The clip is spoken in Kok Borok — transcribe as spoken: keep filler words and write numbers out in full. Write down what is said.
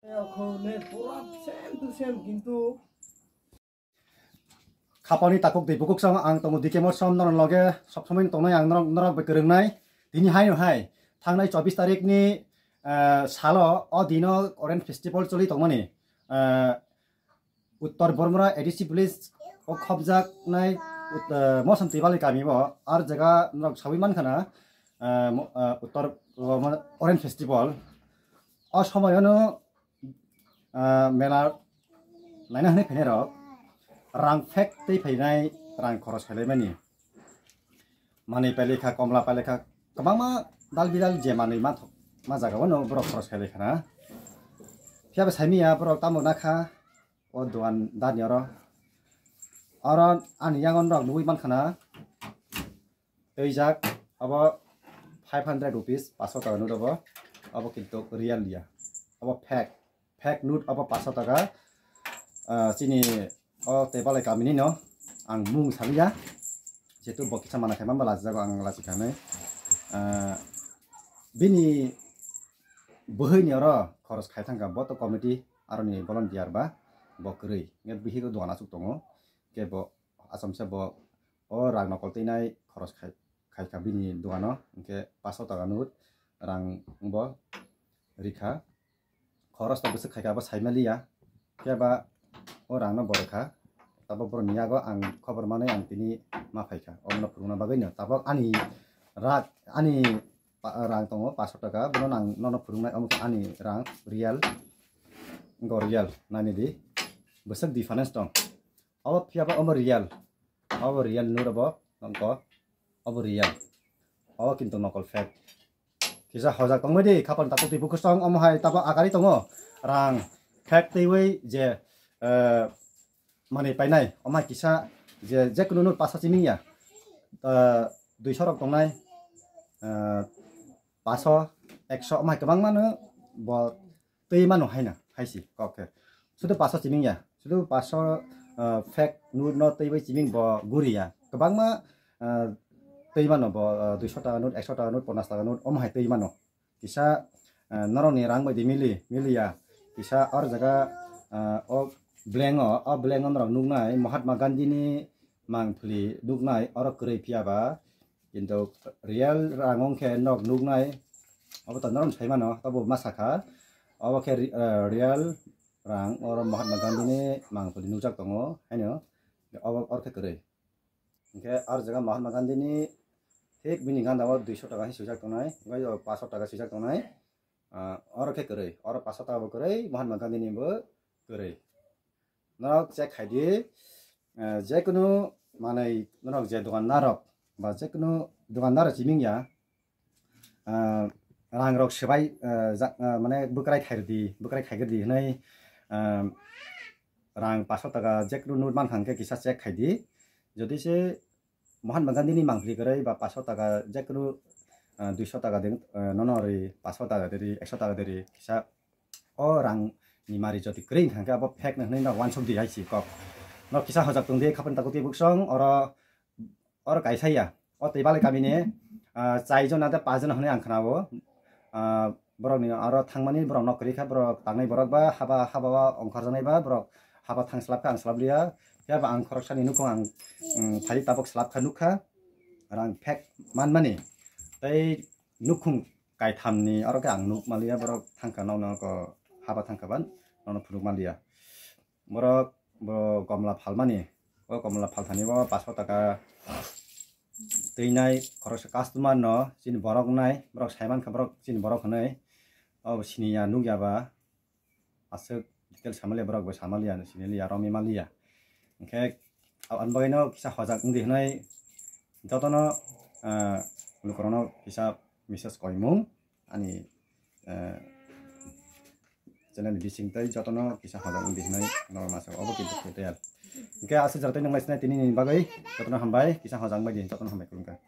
Okhone pura same to same, kintu khapani takuk di bukuk sama ang tongo D K Motsom norok loge sob somoi tongnai ang norok, norok bai kwrwngnai. Tini hai no hai thangnai chobbish tarik ni, eh, salo o dino Orange Festival choli tongmani. Eh, Uttor Bormura A D C village o khobjaknai ut-, eh, Motsom Tibali kami o ar jaga norok sawi mankha na, eh, mo-, eh, Uttor Bormura Orange Festival. O somoyono ah, mela naina hwnwi phainairok rang phek tei phainai rang khoros khailai mani. Manwi pailai kha, komla pailai kha, kwbangma dal bidal je manwi manthok ma jaga o no borok khoros khailai khana. Phiya bo saimanya borok tamo nakha o dogan darni oro. Oro ani yago norok nugwi mankhana. Twijak abo five hundred rupees, paso taka note abo, abo kintu real ya. Abo fake, fake note abo paso taka. Ah, chini o Tebalai kamini no ang mung saliya. Jehetu bo kisa mana khaima ba lachijago ang lachi khanai. Ah, bini bwhwi ni oro khoros khai thangkha bo to committee aroni volunteer ba bo kwrwi. Nge bihi ko dogan aswk tongo. Ke bo asomsa bo o rang nokol twinai khoros khai, khaikha bini dogano, hinkhe paso taka note rang bo rikha. Khoros to bwswk khaikha abo saimaliya, phiya ba o rangno bo rikha. Tabok borokni yago ang khobor manwi ang tini ma phaikha, omono phwrwngna bagwino. Tabok ani rak, ani pa-, rang tongo paso taka, bono nang nono phwrwngnai, omo khe ani rang real, go real, nainidi bwswk difference tong. Obo phiya ba omo real. Obo real note obo, nokol. Obo real. Obo kintu nokol fake. Kisa hojak tongbai di, khapang takuk twi bukhusong omo hai tabo agari tongo. Rang fake twiwi je, eh, manwi painai, omo hai kisa je, jekunu note paso chiming ya. Eh, duiso rok tongnai, eh, paso, ekso omo hai kwbangma no bo twi mano haina, haisi kok khe. Sudu paso chiming ya, sudu paso, ah, fake note no twi bai chiming bo guri ya. Kwbangma, ah, twi mano bo, ah, duiso taka note, ekso taka note, ponchash taka note, omo hai twi mano. Kisa, ah, norokni rang bai di mili, mili ya. Kisa or jaga, ah, o blank o, o blank o norok nuknai Mahatma Gandhi ni mangpili nuknai, oro kwrwi phiya ba. Kintu real rang wngkhe nok nuknai, obo to norok sai mano, tobo ma sakha. Obo khe re-, eh, real rang, oro Mahatma Gandhi ni mangpili nukjak tongo, haino obo or khe kwrwi. Hinkhe ar jaga Mahatma Gandhi ni thik bini ganda o duiso taka hinwi swijak tongnai, tei o paso taka swijak tongnai. Ah, oro khe kwrwi, oro paso taka bo kwrwi, Mahatma Gandhi ni bo kwrwi. Norok check khai di, eh, jekunu manwi norok je dukandar rok ba jekunu dukandar rok chiming ya, ah, rang rok swbai, eh, ja-, eh, mane bwkrai khai di, bwkrai khai di hwnwi, eh, rang paso taka jekunu note mankha hwnkhe kisa check khai di. Jodi se Mahatma Gandhi ni mangpili kwrwi ba paso taka jekunu, ah, duiso taka de, ah, nono ri, paso taka de ri, ekso taka de ri, kisa o rang ni mari jodi kwrwi wngkha hwnkhe abo fake no hwnwi no wansuk di hai si kok. No kisa hojak tong di khapang takuk twi buksong oro, oro kaisa ya. O tei balai kamini, ah, chai jona tei pas jona hwnwi ang khna o. Ah, borokni aro thangmani borok nok kwrwi kha, borok tangnai borok ba haba, haba o ongkhorjaknai ba borok haba thang slap kha, ang slap liya. Phiya ba ang khoroksani nukhung ang, mm, phai tabok slap kha nukha. Rang fake manmani. Tei nukhung kaithamni aro khe ang nuk maliya, borok thangkha, nok nok haba thangkha ban, nono phunuk maliya. Borok bo komla phalmani, o komla phalthani o paso taka twinai khoroksa customer no chini borok wngnai, borok saimankha borok chini borok hwnwi, o siniya nukya ba aswk detail samaliya, borok bo samaliya, siniliya, romwi maliya. Hinkhe aboni bagwino kisa hojak wngdi hwnwi jotono, ah, lukurokno kisa message koimung ani, ah, channel ni bising tei jotono kisa hojak wngdi hwnwi norok masa obo kintu tutorial. Hinkhe aswk jora tei nung lai sinai tini ni bagwi jotono hambai, kisa hojak wngbai di, jotono hambai khulumkha.